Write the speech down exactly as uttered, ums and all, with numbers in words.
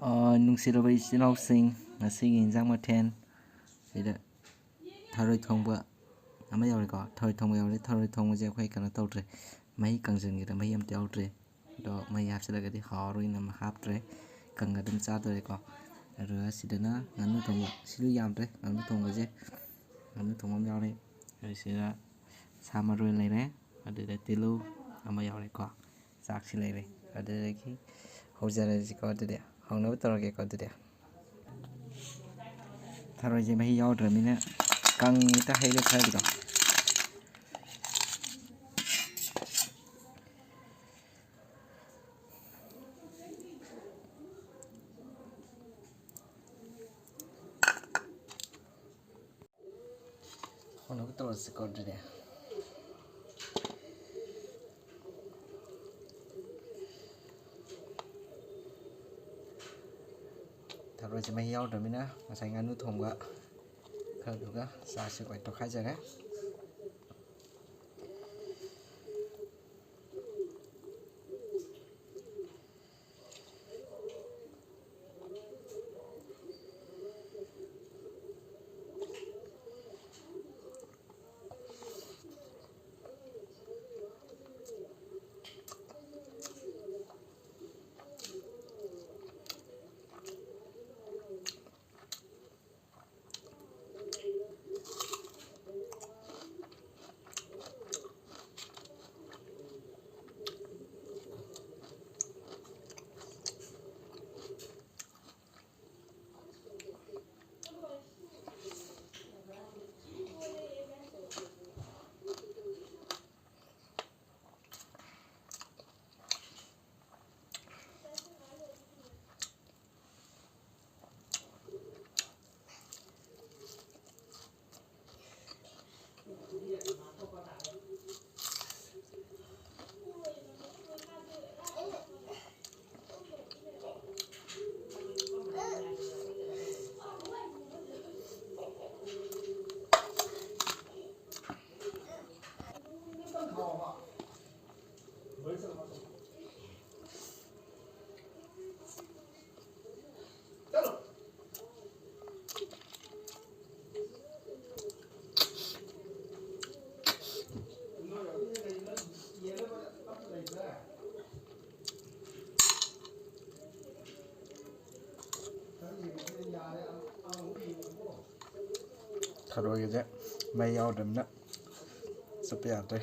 ꯑ, ꯅꯨꯡꯁꯤꯔꯕ ꯏꯆꯤꯜ ꯏꯅꯥꯎꯁꯤꯡ, ꯉꯁꯤꯒꯤ ꯏꯟꯖꯥꯡ ꯃꯊꯦꯜ ꯁꯤꯗ ꯊꯔꯣꯏ ꯊꯣꯡꯕ ꯑꯃ ꯌꯥꯎꯔꯦꯀꯣ꯫ ꯊꯔꯣꯏ ꯊꯣꯡꯕ ꯌꯥꯎꯔꯦ꯫ ꯊꯔꯣꯏ ꯊꯣꯡꯕꯁꯦ ꯑꯩꯈꯣꯏ ꯀꯩꯅꯣ ꯇꯧꯗ꯭ꯔꯦ, ꯃꯍꯤ ꯀꯪꯁꯤꯟꯈꯤꯗ, ꯃꯍꯤ ꯑꯝꯇ ꯌꯥꯎꯗ꯭ꯔꯦ꯫ ꯑꯗꯣ ꯃꯍꯤ ꯍꯥꯞꯆꯤꯜꯂꯒꯗꯤ ꯍꯥꯎꯔꯣꯏꯅ ꯑꯃ ꯍꯥꯞꯇ꯭ꯔꯦ, ꯀꯪꯅ ꯑꯗꯨꯝ ꯆꯥꯗꯣꯔꯦꯀꯣ꯫ ꯑꯗꯨꯒ ꯁꯤꯗꯅ ꯉꯥꯅꯨ ꯊꯣꯡꯕ, ꯁꯤꯂꯨ ꯌꯥꯝꯗ꯭ꯔꯦ ꯉꯥꯅꯨ ꯊꯣꯡꯕꯁꯦ꯫ ꯉꯥꯅꯨ ꯊꯣꯡꯕ ꯑꯃ ꯌꯥꯎꯔꯦ꯫ ꯑꯗꯨ ꯁꯤꯗ ꯁꯥ ꯃꯔꯣꯏ ꯂꯩꯔꯦ, ꯑꯗꯨꯗ ꯇꯤꯜꯍꯧ ꯑꯃ ꯌꯥꯎꯔꯦꯀꯣ꯫ ꯆꯥꯛꯁꯤ ꯂꯩꯔꯦ꯫ ꯑꯗꯨꯗꯒꯤ ꯍꯧꯖꯔꯁꯤꯀꯣ꯫ ꯑꯗꯨꯗꯤ ꯍꯧꯅꯕ ꯇꯧꯔꯒꯦꯀꯣ꯫ ꯑꯗꯨꯗꯤ ꯊꯔꯣꯏꯁꯦ ꯃꯍꯤ ꯌꯥꯎꯗ꯭ꯔꯕꯅꯤꯅ ꯀꯪꯉꯤꯇ ꯍꯩꯔꯦ ꯈꯔꯒꯤꯗꯣ꯫ ꯍꯧꯅꯕ ꯇꯧꯔꯁꯤꯀꯣ꯫ ꯑꯗꯨꯗꯤ ꯊꯔꯣꯏꯁꯦ ꯃꯍꯤ ꯌꯥꯎꯗ꯭ꯔꯕꯅꯤꯅ ꯉꯁꯥꯏ ꯉꯥꯅꯨ ꯊꯣꯡꯕ ꯈꯔꯗꯨꯒ ꯆꯥꯁꯤ꯫ ꯂꯣꯏ ꯇꯣꯠꯈꯥꯏꯖꯔꯦ꯫ ꯊꯔꯣꯏꯒꯁꯦ ꯃꯩ ꯌꯥꯎꯗ꯭ꯔꯕꯅꯤꯅ ꯆꯠꯄ ꯌꯥꯗ꯭ꯔꯦ꯫